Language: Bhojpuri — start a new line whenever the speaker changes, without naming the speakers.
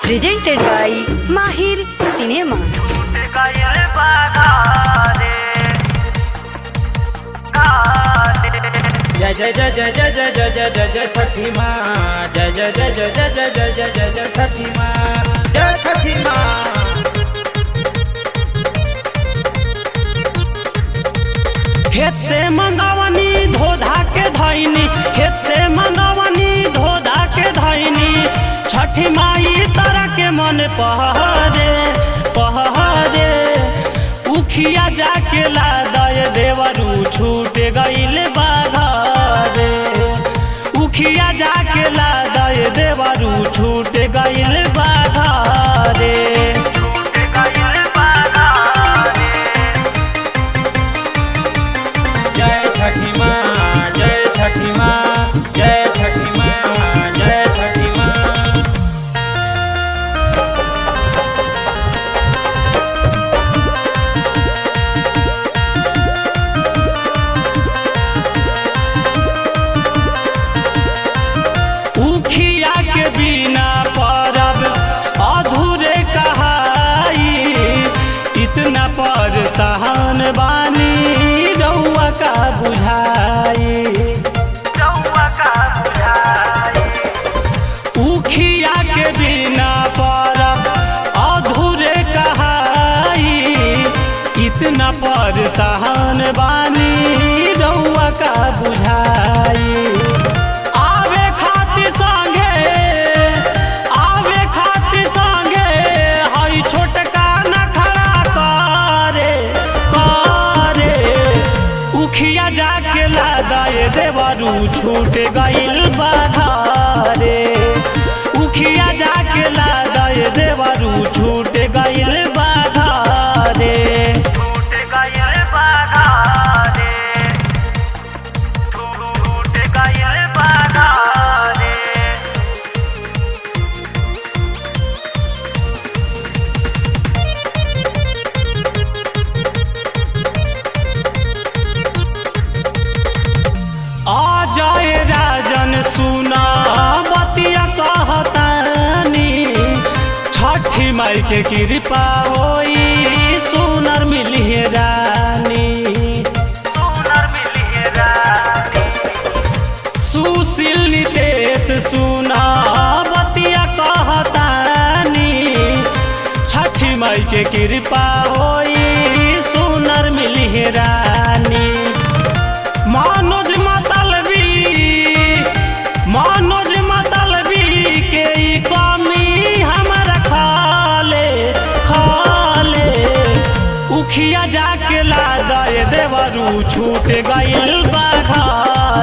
Presented by Mahir Cinema.
जय जय जय जय जय जय जय जय जय जय छठी माँ, जय जय जय जय जय जय जय जय जय जय छठी माँ, जय छठी माँ।
खेत से मंगावनी धोधा के धैनी, खेत से मंगावनी धोधा के धैनी। छठी माई तारा के मन पहरे पहरे, उखिया जाके ला दय देवरू छूट गईल बाघरे। उखिया जाके ला दय देवरू छूट गईल बाघरे।
जय छठी माँ, जय छठी माँ, जय छठी माँ, जय छठी माँ।
उखिया के बिना परब अधूरे कहाई, इतना पर सहन बानी रउआ का बुझाई। उखिया के बिना परब अधूरे कहाई, इतना पर सहन बानी रउआ का बुझाई। आवे खातिर संगे, आवे खातिर संगे हई छोटका नखरा करे करे। उखिया जाके लादाए देवरू छूट गईल बाधारे। उखिया जाके लादाए देवरू छूट गईल बाधारे। आ जाए राजन सुना बतिया कहतानी, छठी माई के कृपा होई सुनर मिली रानी। सुशील नितेश सुना बतिया कहतानी, छठी माई के कृपा होई सुनर मिली रानी। मनोज मतलबी, मनोज मतलबी के ई कमी हमरा खाले खाले। उखिया जाके ला दय देवरू छूट गईल बाघरे।